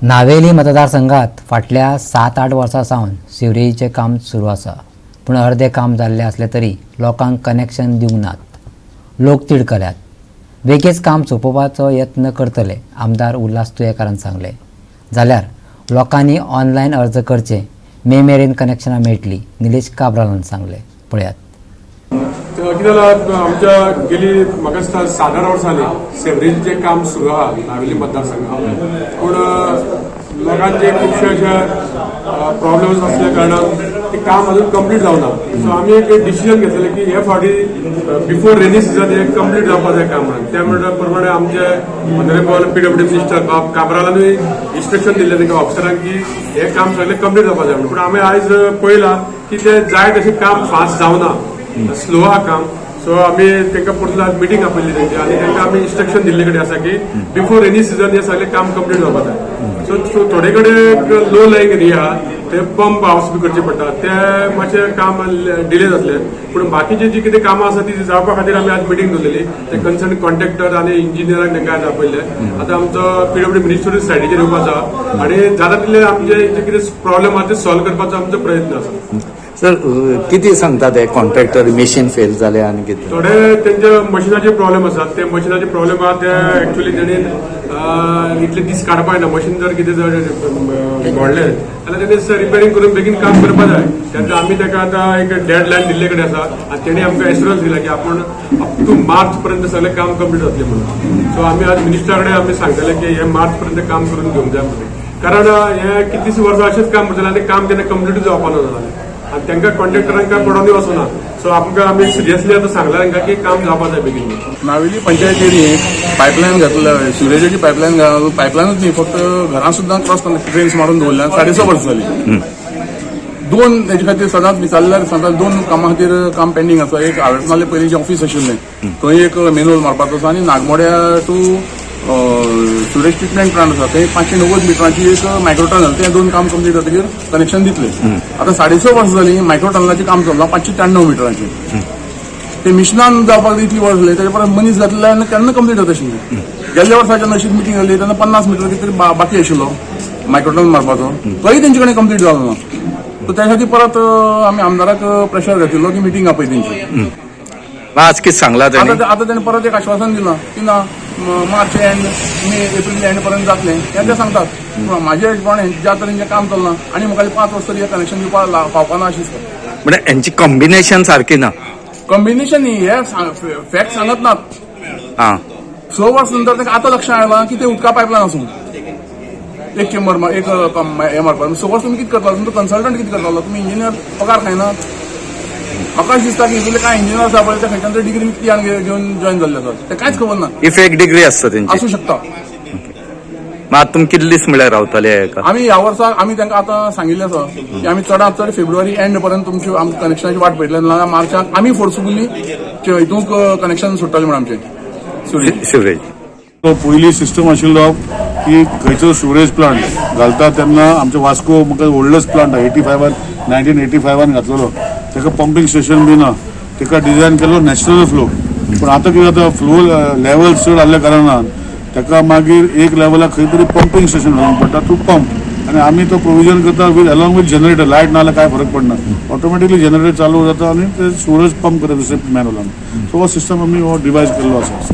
नावेली मतदारसंघात फाटल्या 7-8 वर्सां सावन सिवरेजीचें काम सुरू आसा, पूण अर्दें काम जाल्लें आसलें तरी लोकांक कनेक्शन दिवंक नात. लोक तिडकल्यात. बेगीच काम सोंपोवपाचो यत्न करतले, आमदार उल्हास तुयेंकारान सांगलें. जाल्यार लोकांनी ऑनलायन अर्ज करचे, मे मेरेन कनेक्शनां मेळटलीं, निलेश काब्रालान सांगलें. पळयात. कितें जालां, आमच्या गेली म्हाका दिसता 7-8 वर्सां जालीं सेवरेजीचें काम सुरू आहा नावेली मतदारसंघात, पूण लोकांचे खुबशे अशे प्रॉब्लेम्स आसल्या कारणान तें काम अजून कंप्लीट जावना. सो आमी एक डिसिजन घेतलेलें की हे फावटी बिफोर रेनी सिजन हें कंप्लीट जावपा जाय काम म्हणून. त्या प्रमाणे आमचे ऑनरेबल पीडब्ल्यूडी मिनिस्टर बाब काब्रालानूय इन्स्ट्रक्शन दिल्लें तांकां ऑफिसरांक की हें काम सगळें कंप्लीट जावपा जाय म्हणून. पूण आमी आयज पळयलां की तें जाय तशें काम फास्ट जावना, स्लो आहा काम. सो आमी तांकां परतून आज मिटींग आपयल्ली तेंची आनी तांकां आमी इन्स्ट्रक्शन दिल्ले कडेन आसा की बिफोर रेनी सिजन हें सगळें काम कंप्लीट जावपा जाय. सो थोडे कडेन लो लाईंग एरिया आहा, ते पंप हावस बी करचे पडटा, ते मातशें काम डिले जातले. पूण बाकीची जी कितें कामां आसा ती जावपा खातीर आमी आज मिटींग दवरलेली. ते कन्सर्न कॉन्ट्रॅक्टर आनी इंजिनियरांक तांकां आज आपयल्ले. आतां आमचो पीडब्ल्यूडी मिनिस्टरूय सायडीचेर येवपाचो आसा आनी जाता तितले आमचे जे कितें प्रॉब्लेम आहा ते सॉल्व करपाचो आमचो प्रयत्न आसा. सर, कितें सांगता ते कॉन्ट्रॅक्टर, मशीन फेल जाले आनी कितें? थोडे तेंच्या मशिनाचे प्रॉब्लेम आसात. ते मशिनाचे प्रॉब्लेम आहा, ते एक्चुअली तेणी इतले दीस काडपा ना. मशीन जर कितें जर घडलें जाल्यार तेणी रिपेरींग करून बेगीन काम करपा जाय. तेन्ना आमी ताका आतां एक डेड लायन दिल्ले कडेन आसा आनी तेणी आमकां एश्युरन्स दिला की आपूण अप टू मार्च पर्यंत सगळें काम कंप्लीट जातलें म्हणून. सो आमी आज मिनिस्टरा कडेन आमी सांगतले की हे मार्च पर्यंत काम करून घेवंक जाय म्हणून, कारण हे कितलीशीं वर्सां अशेंच काम करतले आनी काम केन्ना कंप्लीट जावपा ना जालें आनी तांकां कॉन्ट्रॅक्टरांक काय पडोनय वचना. सो आमकां आमी सिरियसली आतां सांगला तांकां की काम जावपा जाय बेगीन. नावेली पंचायत एरियेक पायपलायन घातल्या, सिवरेजाची पायपलायन घालून, पायपलायनूच न्ही, फक्त घरां सुद्दां क्रॉस ड्रेन्स मारून दवरल्या 6.5 वर्सां जाली. दोन हेजे खातीर सदांच विचारल्यार सांगता, दोन कामां खातीर काम पेंडींग आसा. एक आवेसनाले पयलीं जें ऑफिस आशिल्लें थंय एक मेनहोल मारपाचो आसा आनी नागमोड्या टू सिवरेज ट्रिटमेंट प्लांट आसा थंय 590 मिटरांची एक मायक्रो टनल. ते दोन काम कंप्लीट जातकीर कनेक्शन दितले. आतां 6.5 वर्सां जालीं मायक्रो टनलाचें काम चल्लां 593 मिटरांचें. ते मिशनान जावपाक इतली वर्स जाली. तेजे परत मनीस घातले आनी केन्ना कंप्लीट जाता आशिल्लें. गेल्ल्या वर्साच्या अशीच मिटींग जाली तेन्ना 50 मिटर कितें तरी बाकी आशिल्लो मायक्रोटनल मारपाचो, तोय तेंचे कडेन कंप्लीट जालो ना. सो त्या खातीर परत आमी आमदाराक प्रेशर घातिल्लो की मिटींग आपय तेंची. आज कितें सांगला आतां तेणी? आतां तेणें परत एक आश्वासन दिलां की ना, मार्च एंड मे, एप्रील एंड पर्यंत जातलें हें ते सांगतात. पूण म्हाज्या हिशोबान ज्या तरेन जें काम चल्लां आनी मुखाल्ले 5 वर्स तरी हें कनेक्शन दिवपाक पावपा ना अशें दिसता. म्हणजे हेंची कॉम्बिनेशन सारकी ना. कॉम्बिनेशन न्ही, हे फॅक्ट सांगत नात. 6 वर्स नंतर तांकां आतां लक्षात आयलां की ते उदका पायपलायन आसूं एक चेंबर एक हें मारपाक. 6 वर्स तुमी कितें करतालो? तुमचो कन्सल्टंट कितें करतालो? तुमी इंजिनियर पगार खायनात? म्हाका अशें दिसता की हितूंतले कांय इंजिनियर आसा पळय, ते खंयच्यान तरी डिग्री विकती हाडून घेवन जॉयन जाल्ले आसात, ते कांयच खबर ना. ही फेक डिग्री आसता तेंची. आसूं शकता. मग आतां तुमी कितले दीस म्हळ्यार रावतले हेका? आमी ह्या वर्सा आमी तांकां आतां सांगिल्लें आसा की आमी चडांत चड फेब्रुवारी एंड पर्यंत तुमची आमकां कनेक्शनाची वाट पळयतले, नाजाल्यार मार्चाक आमी फोर्सफुली हितूंक कनेक्शन सोडटले म्हूण आमचें सिवरेज. सिवरेज. तो पयली सिस्टम आशिल्लो की खंयचो सिवरेज प्लांट घालता तेन्ना, आमच्या वास्को म्हाका व्हडलोच प्लांट 85न, 1985न घातलेलो, ताका पंपिंग स्टेशन बी ना. ताका डिझायन केल्लो नॅचरल फ्लो. पूण आतां कितें जाता, फ्लो लेवल चड आहल्या कारणान ताका मागीर एक लेवलाक खंय तरी पंपिंग स्टेशन घालूंक पडटा टू पंप. आनी आमी तो प्रोविजन करता with along with generator. Light ना जाल्यार कांय फरक पडना, ऑटोमॅटिकली जनरेटर चालू जाता आनी ते सिवरेज पंप करता दुसरे मॅनहोलान. सो हो सिस्टम आमी हो डिवायज केल्लो आसा.